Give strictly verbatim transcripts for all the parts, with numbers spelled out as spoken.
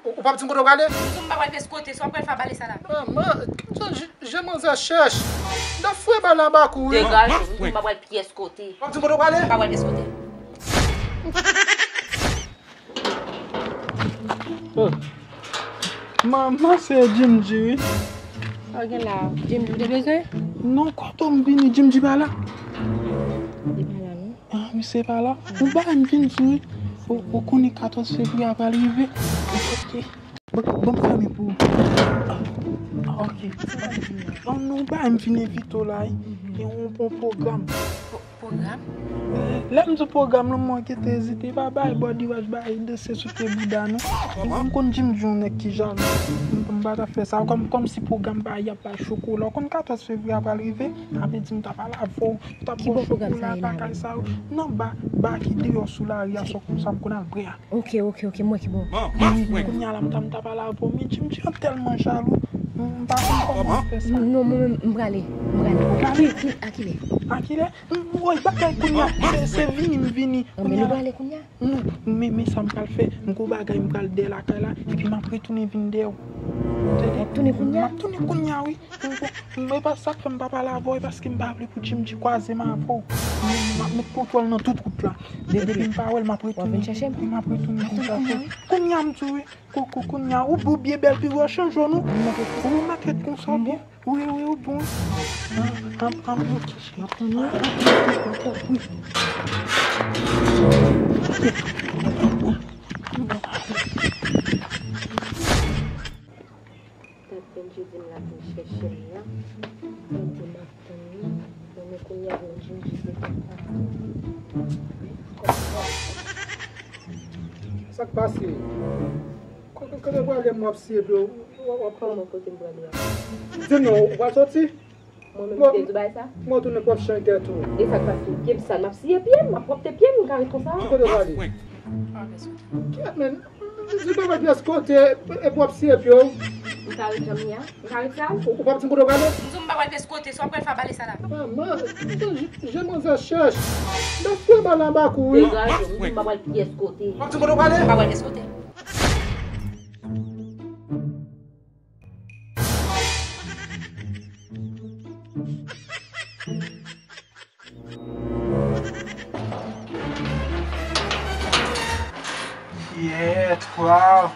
Ou, ou p ap di m kote w prale? M di w m pa pral pyès kote, sa w ap pral fè a bale sa la? Ah, man, je, je manzè chèch. M t ap foure bal nan bak ou, wi. Degaje w, m di w m pa pral pyès kote. Ou p ap di m kote w prale? M pa pral pyès kote. Oh. Manman, se Jimji, wi. Sa w gen la? Jimji w te bezwen? Non, kote m vini, Jimji pa la. Li pa la, non. Ah, misye pa la. Ou ba m vin di wi. Ou, ou konnen katòz fevriye a pral rive. Ok. Bon, bon, m fèmen pou ou. Ah, ok. Oh, non, ou ba m vin envite w la, wi. Gen yon bon pwogram. Pwogram? Lè m di pwogram, non, mwen ki te ezite, pa bay body wash, bay danse sou pye bouda, non. Ou konn Jimji yon nèg ki jalou. M, m pa ta fè sa. Kòm, kòmsi pwogram pa y ap bay chokola. Ou konn katòz fevriye a pral rive, sa vle di m ta pral avè w, m ta ba w chokola, bagay sa yo. Nan ba, ba ki deyò sou lari a, sa w konn, sa m konn al bwè a. Ok, ok, ok, m wè ki bò. Wi, kounye a la, m ta, m ta pral avè w, men Jimji an tèlman jalou. M, m pa konn kòman fè sa. Non, mwen menm, m prale, m prale. Ou prale? Ki, ki, a kilè? A kilè? Woy, bagay kounye a, se, se vini m vini. Anben, nou prale kounye a? Non, men, men sa m pral fè, m gon bagay m pral dèyè lakay la, epi m ap retounen vin dèyè w. Tande? W ap tounen kounye a? M ap tounen kounye a, wi. Men pa sa k fè m pa pale avè w, e paske m pa vle pou Jimji kwaze m avè w. M, m ap met kontwòl nan tout wout la. De, depi m pa wè l, m ap retounen. W ap vin chèche m? M ap retounen vin chèche w. Kounye a m di w, wi. Kou, kou, kounye a, ou, ou byen bèl, pi wè chanje w, non. Ou remèt tèt konsa, ou byen. Wi, wi, ou bon. An, an, an, ok, cheri. Ann, ann, ann, ann, wi. Tap Bendji di m l ap vin chèche m nan. Mwen di m ap tann li. Mwen, men kounye a, Bendji di se papa. Sa k pase? Kote, kote w prale, m w ap siye pye w, w ap, w ap. Kòman kote m prale a? Di m non, ou pral soti? Mwen menm ki te di w bagay sa? Mwen tounen pwòp chan gèt ou. E sa k pase? Pye m sal, m ap siye pye m, m ap pwòpte pye m, m ka ret konsa? Ki kote w prale? Kèt men, di pa wè pyès kote, epi w ap siye pye w. M ka ret jan m ye a? M ka ret sa? Ou, ou p ap di m kote w prale? M di w m pa pral pyès kote, sa w ap pral fè a bale sa la? Ah, man, je, je manzè chèch. M ap foure bal nan bak ou, wi. Degaje w, m di w m pa pral pyès kote. Ou p ap di m kote w prale? M pa pral pyès kote. Kyèt, waw.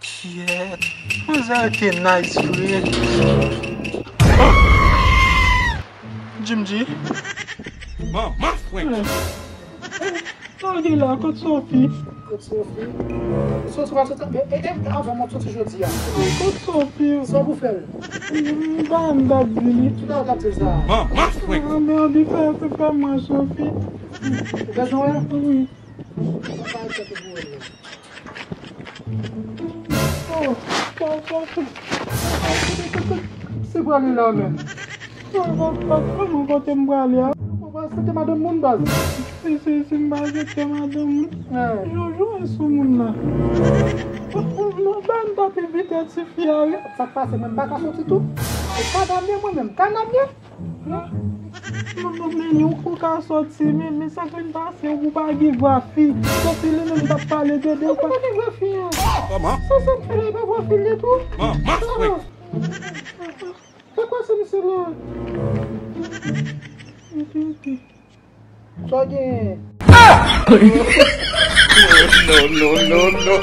Kyèt. Manzè te nice, vre. Jimji. Manman frenk. Sa w gen la, kot Sophie? Kot Sophie? Sophie pa soti, e, e, e, avan mwen soti jodi a. Kot Sophie? Sa w pou fè l? M pa, m pa di li. Tout a w t ap di l sa. Manman frenk. Anben, anben, fè, fè, fè mwen Sophie. Ou bezwen wè l? Wi. Mwen pa wè tèt ou pou wè l. Oh, oh, oh, oh. Se prale la menm. Mwen kote m prale a. Ou pa aksepte madanm moun, baz. Si, si, si m pa aksepte madanm moun. Jojo e sou moun nan. Non, ba m tape vit tifi a, wi. Sa k pase, mwen m pa ka soti tou. E kanamye mwen menm, kanamye. Non, non, men ou ka soti, men, men sa k vin pase, ou pa gen vwa fi. Sophie li menm t ap pale de, de. Ou pa gen vwa fi an. Kòman? Sa, sa m fè la, e pa vwa fi l ye tou? Manman frenk. Sa k pase misye la? Sa w genyen? No, no, no, no.